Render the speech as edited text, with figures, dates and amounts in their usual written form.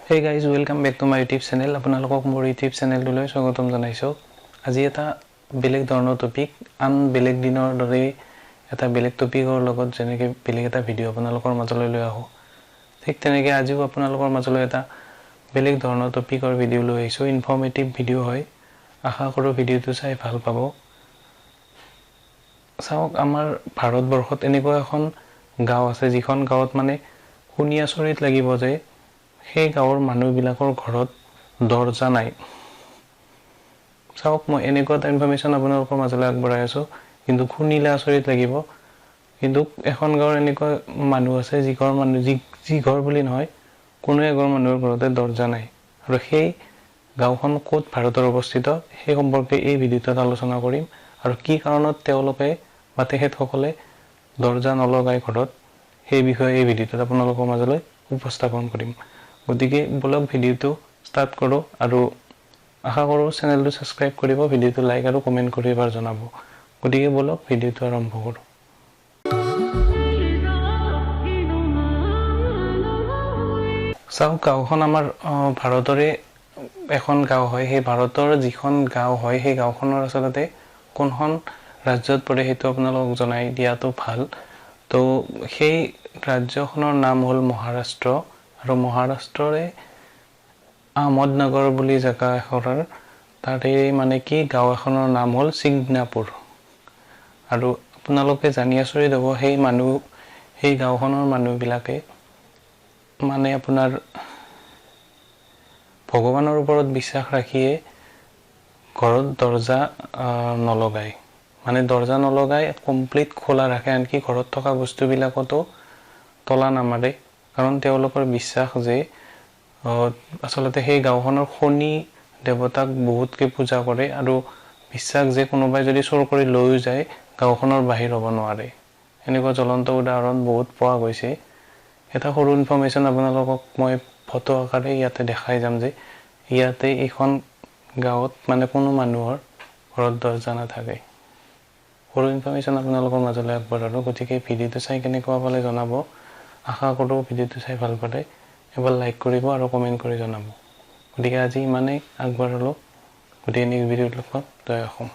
Hey guys, welcome back to my YouTube channel. আপোনালোকক মোৰ YouTube চেনেলটোলৈ স্বাগতম জনাইছোঁ। আজি এটা বেলেগ ধৰণৰ টপিক, আন বেলেগ দিনৰ দৰেই এটা বেলেগ টপিকৰ লগত যেনেকৈ বেলেগ এটা ভিডিঅ' আপোনালোকৰ মাজলৈ লৈ আহোঁ, ঠিক তেনেকৈ আজিও আপোনালোকৰ মাজলৈ এটা বেলেগ ধৰণৰ টপিকৰ ভিডিঅ' লৈ আহিছোঁ। ইনফৰ্মেটিভ ভিডিঅ' হয়, আশা কৰোঁ ভিডিঅ'টো চাই ভাল পাব। চাওক, আমাৰ ভাৰতবৰ্ষত এনেকুৱা এখন গাঁও আছে, যিখন গাঁৱত মানে শুনি আচৰিত লাগিব যে সেই গাঁৱৰ মানুহবিলাকৰ ঘৰত দৰ্জা নাই। চাওক, মই এনেকুৱা এটা ইনফৰ্মেশ্যন আপোনালোকৰ মাজলৈ আগবঢ়াই আছোঁ, কিন্তু শুনিলে আচৰিত লাগিব। কিন্তু এখন গাঁৱৰ এনেকুৱা মানুহ আছে, যি ঘৰ মানুহ যি যি ঘৰ বুলি নহয়, কোনো এঘৰ মানুহৰ ঘৰতে দৰ্জা নাই। আৰু সেই গাঁওখন ক'ত ভাৰতৰ অৱস্থিত, সেই সম্পৰ্কে এই ভিডিঅ'টোত আলোচনা কৰিম আৰু কি কাৰণত তেওঁলোকে বা তেখেতসকলে দৰ্জা নলগাই ঘৰত, সেই বিষয়ে এই ভিডিঅ'টোত আপোনালোকৰ মাজলৈ উপস্থাপন কৰিম। গতিকে ব'লক, ভিডিঅ'টো ষ্টাৰ্ট কৰোঁ আৰু আশা কৰোঁ চেনেলটো ছাবস্ক্ৰাইব কৰিব, ভিডিঅ'টো লাইক আৰু কমেণ্ট কৰি এবাৰ জনাব। গতিকে ব'লক, ভিডিঅ'টো আৰম্ভ কৰোঁ। চাওক, গাঁওখন আমাৰ ভাৰতৰে এখন গাঁও হয়। সেই ভাৰতৰ যিখন গাঁও হয়, সেই গাঁওখনৰ আচলতে কোনখন ৰাজ্যত পৰে, সেইটো আপোনালোকক জনাই দিয়াটো ভাল। তো সেই ৰাজ্যখনৰ নাম হ'ল মহাৰাষ্ট্ৰ আৰু মহাৰাষ্ট্ৰৰে আহমদনগৰ বুলি জেগা এখনৰ তাৰে মানে কি গাঁও এখনৰ নাম হ'ল ছিংনাপুৰ। আৰু আপোনালোকে জানি আচৰিত হ'ব, সেই গাঁওখনৰ মানুহবিলাকে মানে আপোনাৰ ভগৱানৰ ওপৰত বিশ্বাস ৰাখিয়ে ঘৰত দৰ্জা নলগায়। মানে দৰ্জা নলগাই কমপ্লিট খোলা ৰাখে, আনকি ঘৰত থকা বস্তুবিলাকতো তলা নামাৰে। কাৰণ তেওঁলোকৰ বিশ্বাস যে আচলতে সেই গাঁওখনৰ শনি দেৱতাক বহুতকে পূজা কৰে আৰু বিশ্বাস যে কোনোবাই যদি চোৰ কৰি লৈও যায়, গাঁওখনৰ বাহিৰ হ'ব নোৱাৰে। এনেকুৱা জ্বলন্ত উদাহৰণ বহুত পোৱা গৈছে। এটা সৰু ইনফৰ্মেশ্যন আপোনালোকক মই ফটো আকাৰে ইয়াতে দেখাই যাম যে ইয়াতে এইখন গাঁৱত মানে কোনো মানুহৰ ঘৰত দৰ্জা নাথাকে। সৰু ইনফৰ্মেশ্যন আপোনালোকৰ মাজলৈ আগবঢ়ালোঁ। গতিকে ভিডিঅ'টো চাই কেনেকুৱা পালে জনাব। আশা কৰোঁ ভিডিঅ'টো চাই ভাল পালে। এবাৰ লাইক কৰিব আৰু কমেণ্ট কৰি জনাব। গতিকে আজি ইমানেই আগবঢ়ালোঁ। গতিকে নেক্সট ভিডিঅ'ত লগ পাম। জয় অসম।